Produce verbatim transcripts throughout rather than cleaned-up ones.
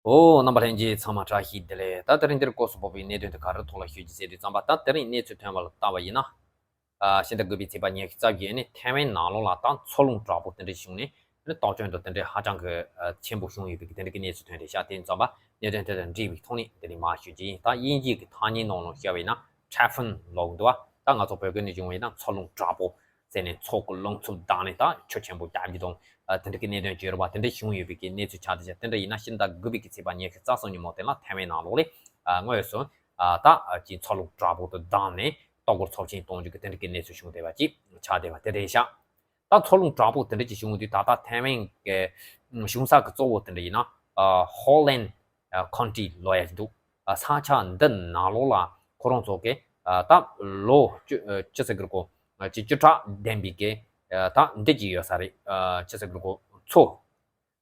ཨོ། རྣམ་པ་ལྷན་རྒྱས་ཚང་མ་བཀྲ་ཤིས་བདེ་ལེགས། ད་དེ་རིང་འདིར་སྐོར་སུ་བབས་པའི་གནད་དོན་དེ་ག་རེ་ཐོག་ལ་ཤོད་ཀྱི་ཟེར་དུས་ཙམ་པ། ད་དེ་རིང་གནས་ཚུལ་ཐོན་པ་ལ་བལྟ་བ་ཡིན་ན། ཨ། ཕྱི་ཟླ་དགུ་པའི་ཚེས་པ་ཉི་ཤུ་རྩ་བརྒྱད་ནས་ཐའེ་ཝན་ནང་ལོགས་ལ་ད་འཚོ་རླུང་དྲག་པོ་དེ་འདྲ་བྱུང་ནས། ཨ་ནི་སྟོབས་ཆེན་དང་དེ་འདྲའི་ཧ་ཅང་གི་ཨ་ཆེན་པོ་བྱུང་ཡོད་པའི་དེ་འདྲ་གི་གནས་ཚུལ་ཐོན་རེད་ཤག་དེ་ཙམ་པ་གནད་དོན་དེ་དང་འབྲེལ་བའི་ཐོག་ནས་དེ་རིང་མར་ཞུ་རྒྱུ་ཡིན། ད་དབྱིན་ཇིའི་གི་ཐ་སྙད་ནང་ལ་བཤད་པ་ཡིན་ན། ཊའི་ཕུན་ལབ་འདུག་པ། ད་ང་ཚོ་བོད་སྐད་ནས་བྱུང་བ་ཡིན་ན་འཚོ་རླུང་དྲག་པོ་ཟེར་ནས། མཚོ་གི་རླུང་འཚུབ་ལྡང་ནས་ད་ཆུ་ཆེན་པོ་རྒྱག་རྒྱུ་དང་། ཨ། དེ་འདྲ་གི་གནད་དོན་བྱུང་ཡོད་པ། དེ་འདྲ་བྱུང་ཡོད་པའི་གི་གནས་ཚུལ་ཆགས་བསྡད་ཤག་དེ་འདྲ་ཡིན་ན་ཕྱི་ཟླ་དགུ་པའི་གི་ཚེས་པ་ཉི་ཤུ་རྩ་གསུམ་ཉིན་མོ་དེ་ལ་ཐའེ་ཝན་ནང་ལོགས་ལ། ཨ། དངོས་སུ། ཨ། ད་ཅིག་འཚོ་རླུང་དྲག་པོ་དེ་ལྡང་ནས་ལྟོ་གོས་འཚབ་ཆེན་གཏོང་རྒྱུ་གི་དེ་འདྲ་གི་གནས་ཚུལ་བྱུང་བསྡད་པ་ཅིག་ཆགས་བསྡད་པ་དེ་རེད་ཤག་ད་འཚོ་རླུང་དྲག་པོ་དེ་འདྲ་ཅིག་བྱུང་དུས་ད་ལྟ་ཐའེ་ཝན་གི་བྱུང་ས་གི་གཙོ་བོ་དེ་འདྲ་ཡིན་ན། ཨ། ཧོ་ལན་ཁོན་ཊི་ལབ་ཡ་ཅིག་འདུག་ཨ། ས་ཆ་འདི་ནང་ལོགས་ལ་ཁོ་རང་ཚོ་གི། ཨ། ད་ལོ་བཅུ། ཨ། བཅུ་ཟེར་གི་རེད་གོ། ཨ། ཅིག་བཅུ་ཕྲག་ལྡན་པའི་གི། ཨ། ད་འདི་ཅིག་ཡོད་ས་རེད། ཨ། བཅུ་ཟེར་གི་རེད་གོ། མཚོ།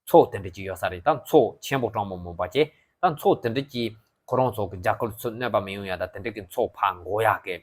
མཚོ་དེ་འདྲ་ཅིག་ཡོད་ས་རེད། ད་མཚོ་ཆེན་པོ་གྲངས་མང་མང་པ་བྱས། ད་མཚོ་དེ་འདྲ་ཅིག་ཁོ་རང་ཚོ་གི་རྒྱ་སྐལ་ཚོ་གནོད་པ་མི་ཡོང་ཡ། ད་དེ་འདྲ་གི་མཚོ་ཕར་འགོ་ཡ་གི་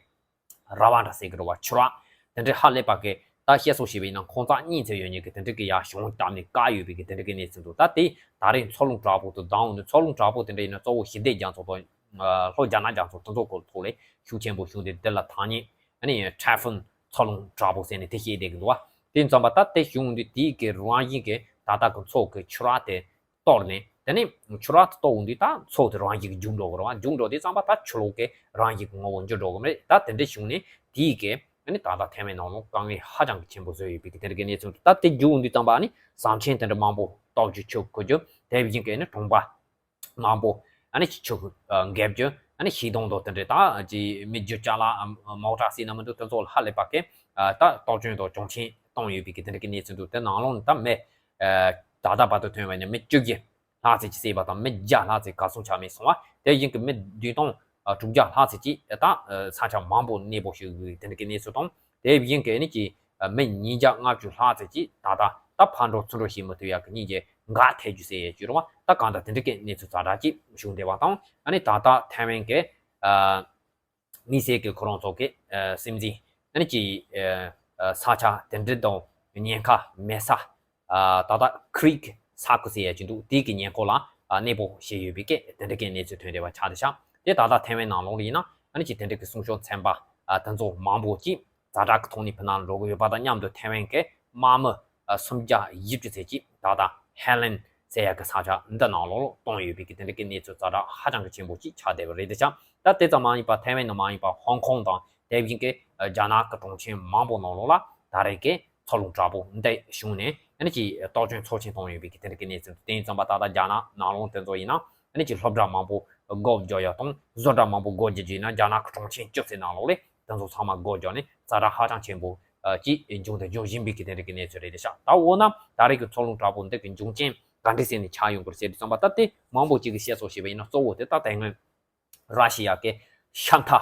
ར་བ་འདྲ་ཟེར་གི་རེད་བ། ཆུ་རགས་དེ་འདྲ་ཧ་ལས་པ་གི། ད་བཤད་སྲོལ་བྱས་པ་ཡིན་ན་ཁོང་ཚོ་གཉིས་ཚེ་ཡོད་མཁན་གི་དེ་འདྲ་གི་ཡ་གཞུང་བཏབ་ནས་བཀག་ཡོད་པའི་གི་དེ་འདྲ་གི་གནས་ཚུལ་འདུག་ད་དེ་ད་རེས་མཚོ་རླུང་དྲག་པོ་དེ་ལྡང་འོང་དུས། མཚོ་རླུང་དྲག་པོ་དེ་འདྲ་ཡིན་ན་གཙོ་བོ་ཞི་བདེ་རྒྱ་མཚོ་དང་། ཨ། ལྷོ་རྒྱ་ནག་རྒྱ་མཚོ་དེ་ཚོ་སྐོར་ཐོག་ལ་ཤུགས་ཆེན་པོ་བྱུང་སྟེ། དེ་ལ་ཐ་སྙད། ཨ་ནི་ཊའི་ཕུན། འཚོ་རླུང་དྲག་པོ་ཟེར་ནས་དེ་བཤད་བསྡད་ཀྱི་འདུག་བ། དེ་ཙམ་པ་ད་དེ་བྱུང་དུས་དེའི་གི་རང་བཞིན་གྱི་ད་ལྟ་གི་མཚོ་གི་ཆུ་རགས་དེ་གཏོར་ནས། དེ་ནས་ཆུ་རགས་དེ་གཏོར་འོང་དུས་ད་མཚོ་དེ་རང་བཞིན་གྱིས་རྒྱུག་འགྲོ་གི་རེད་བ། རྒྱུག་འགྲོ་དུས་ཙམ་པ་ད་ཆུ་ལོག་གི་རང་བཞིན་གྱི་ངོ་བོ་འགྱུར་འགྲོ་གི་མ་རེད། ད་དེ་འདྲ་བྱུང་ནས་དེའི་གི། ཨ་ནི་ད་ལྟ་ཐའེ་ཝན་ནང་ལོགས་དཀའ་ངལ་ཧ་ཅང་གི་ཆེན་པོ་བཟོས་ཡོད་པའི་གི་དེ་འདྲ་གི་གནས་ཚུལ། ད་དེ་རྒྱུག་འོང་དུས་ཙམ་པ་ཨ་ནི་ཟམ་ཆེན་དེ་འདྲ་མང་པོ་གཏོར་རྒྱུ། ཆུ་ཁོལ་རྒྱུ། དེ་བཞིན་གི་ཨ་ནི་གྲོང་པ་མང་པོ་ཨ་ནི་ཆུ་འགེབས་རྒྱུ། ཨ་ནི་ཤིང་སྡོང་དང་དེ་འདྲའི་ད་ཅིག་མི་རྒྱུ་ཅ་ལག་མོ་ཊ་ཟེར་ན་མི་འདུག་དེ་ཚོ་ལ་ཧ་ལས་པ་གི། ཨ། ད་གཏོར་སྐྱོན་དང་གྱོང་ཆེན་བཏང་ཡོད་པའི་གི་དེ་འདྲ་གི་གནས་ཚུལ་འདུག་དེ་ནང་ལོགས་ནས་ད་མི། ཨ། ད་ལྟ་བར་དུ་ཐོན་པ་ཡིན་ན་མི་བཅུ་བཞི་ལྷག་ཙམ་ཅིག་བསད་པ་དང་། མི་བརྒྱ་ལྷག་ཙམ་གར་སོང་ཆ་མེད་སོང་བ། དེ་བཞིན་གི་མི་བདུན་སྟོང་དྲུག་བརྒྱ་ལྷག་ཙམ་ཅིག་ད་ས་ཆ་མང་པོ་གནས་སྤོ་ཞུས་པའི་དེ་འདྲ་གི་གནས་ཚུལ་དང་། དེ་བཞིན་གི་ཨ་ནི་ཅིག་མི་ཉིས་བརྒྱ་ལྔ་བཅུ་ལྷག་ཙམ་ཅིག་ད་ལྟ་ད་ཕར་འགྲོ་ཚུར་འགྲོ་བྱེད་མི་ཐུབ་ཡག་གི་སྙིང་རྗེ་འགག་ཐལ་རྒྱུ་ཟེར་ཡས་ཅིག་རེད་བ། ད་གང་ལྟར་དེ་འདྲ་གི་གནས་ཚུལ་ཛ་དྲག་ཅིག་བྱུང་བསྡད་པ་དང་། ཨ་ནི་ད་ལྟ་ཐའེ་ཝན་གི། ཨ། དམིགས་བསལ་གྱི་ཁོ་རང་ཚོ་གི། ཨ། སྲིད་འཛིན་ཨ་ནི་ཀྱི། ཨ། ས་ཆ་དེ་འདྲ་དང་ཉེན་ཁ་མེད་ས། ཨ། ད་ལྟ་ཁི་རིག་ས་ཁུལ་ཟེར་ཡ་ཅིག་འདུག་དེའི་གི་ཉེ་འཁོར་ལ། ཨ། གནས་སྤོ་བྱས་ཡོད་པའི་གི་དེ་འདྲ་གི་གནས་ཚུལ་ཐོན་བསྡད་པ་ཆགས་བསྡད་ཤག་དེ་ད་ལྟ་ཐའེ་ཝན་ནང་ལོགས་ལ་ཡིན་ན་ཨ་ནི་ཀྱི་དེ་འདྲ་གི་སྲུང་སྐྱོབ་ཚན་པ། ཨ། དེ་ཚོ་མང་པོ་ཅིག་ཛ་དྲག་གི་ཐོག་ནས་ཕྱི་ནང་འགྲོ་གི་ཡོད་པ་དང་མཉམ་དུ། ཐའེ་ཝན་གི་དམག་མི། ཨ། སུམ་བརྒྱ་བཞི་བཅུ་ཙམ་ཅིག་ད་ལྟ་ཧེ་ལན་ཟེར་ཡ་གི་ས་ཆ་འདི་ནང་ལོགས་ལ་བཏང་ཡོད་པའི་གི་དེ་འདྲ་གི་གནས་ཚུལ་ཛ་དྲག་ཧ་ཅང་གི་ཆེན་པོ་ཅིག་ཆགས་བསྡད་པ་རེད་དེ་ཤག་ད་དེ་ཙམ་མ་ཡིན་པ་ཐའེ་ཝན་ནང་མ་ཡིན་པ་ཧོང་ཀོང་དང་དེ་བཞིན་གི། ཨ། རྒྱ་ནག་གི་གྲོང་ཁྱེར་མང་པོ་ནང་ལོགས་ལ་ད་རེས་གི་འཚོ་རླུང་དྲག་པོ་འདི་བྱུང་ནས་ཨ་ནི་ཀྱི་གཏོར་སྐྱོན་ཚབས་ཆེན་བཏང་ཡོད་པའི་གི་དེ་འདྲ་གི་གནས་ཚུལ། དེ་ཡིན་ཙམ་པ་ད་ལྟ་རྒྱ་ནག་ནང་ལོགས་དེ་ཚོ་ཡིན་ན་ཨ་ནི་ཀྱི་སློབ་གྲྭ་མང་པོ་སྒོ་རྒྱག་ཡ་དང་བཟོ་གྲྭ་མང་པོ་སྒོ་རྒྱག་རྒྱུ་ཡིན་ན། རྒྱ་ནག་གི་གྲོང་ཁྱེར་བཅུ་ཙམ་ནང་ལོགས་ལ་དེ་ཚོ་ཚང་མ་སྒོ་རྒྱག་ནས་ཛ་དྲག་ཧ་ཅང་ཆེན་པོ་ཅིག་བྱུང་དང་འབྱུང་བཞིན་པའི་གི་དེ་འདྲ་གི་གནས་ཚུལ་རེད་དེ་ཤག་ད་འོ་ན་ད་རེས་ཀྱི་འཚོ་རླུང་དྲག་པོ་འདི་གི་འབྱུང་རྐྱེན་ག་འདྲ་ཟེར་ནས་ཆགས་ཡོང་གི་རེད་ཟེར་དུས་ཙམ་པ། ད་དེ་མང་པོ་ཅིག་གི་བཤད་སྲོལ་བྱས་པ་ཡིན་ན་གཙོ་བོ་དེ་ད་དེ་སྔོན་ར་ཤི་ཡ་གི་ཤམ་ཐ།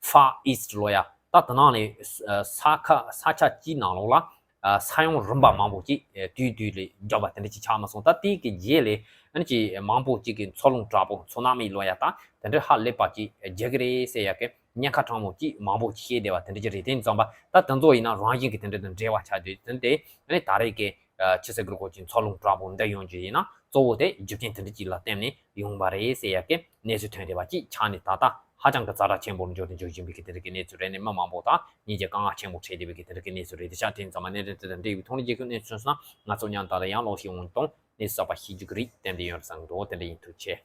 Far East ལབ་ཡ། ད་དེ་ནང་ལ། ཨ། ས་ཁ་ས་ཆ་གཅིག་ནང་ལོགས་ལ། ཨ། ས་ཡོམ་རིམ་པ་མང་པོ་ཅིག་ཨ། དུས་དུས་ལ་བརྒྱབ་པ་དེ་འདྲ་ཅིག་ཆགས་མ་སོང་། ད་དེའི་གི་རྗེས་ལ་ཨ་ནི་ཅིག་མང་པོ་ཅིག་གི་འཚོ་རླུང་དྲག་པོ། ཚུ་ན་མི་ལབ་ཡ། ད་དེ་འདྲ་ཧ་ལས་པ་ཅིག་རྒྱག་གི་རེད་ཟེར་ཡ་གི་ཉེན་ཁ་གྲངས་མང་ཅིག་མང་པོ་ཅིག་བཤད་བསྡད་པ་དེ་འདྲ་ཅིག་རེད། དེ་ཙམ་པ་ད་དེ་ཚོ་ཡིན་ན་རང་བཞིན་གི་དེ་འདྲ་དང་འབྲེལ་བ་ཆགས་དུས། དེ་དེ་ཨ་ནི་ད་རེས་གི། ཨ། ཆུ་ཚོད་དགུ་རུ་སྐོར་གྱི་འཚོ་རླུང་དྲག་པོ་འདི་ཡོང་རྒྱུ་ཡིན་ན་གཙོ་བོ་དེ་རྒྱུ་རྐྱེན་དེ་འདྲ་ཅིག་ལ་བརྟེན་ནས་ཡོང་བ་རེད་ཟེར་ཡ་གི་གནས་ཚུལ་ཐོན་བསྡད་པ་ཅིག་ཆགས་ནས། ད་ལྟ་ཧ་ཅང་གི་ཛ་དྲག་ཆེན་པོར་འགྱུར་དུ་འགྱུར་བཞིན་པའི་གི་དེ་འདྲ་གི་གནས་ཚུལ་རེད། ནས་མི་མང་པོ་དང་སྙིང་རྗེ་དཀའ་ངལ་ཆེན་པོ་འཕྲད་བསྡད་པའི་གི་དེ་འདྲ་གི་གནས་ཚུལ་རེད་དེ་ཤག་དེ་ཙམ་པ་གནད་དོན་དེ་དང་འབྲེལ་བའི་ཐོག་ནས་རྒྱལ་ཁབ་གནས་ཚུལ་སོང་ན་ང་ཚོ་མཉམ་དུ་ལ་ཡང་ལོག་ཤིག་འོང་དང་གནས་ཚུལ་གསར་པ་ཤེས་རྒྱུ་གི་རེད། དེ་འདྲ་ཡིན་དུས་ཆེ། དེ་འདྲ་ཡིན་ཐུགས་ཆེ།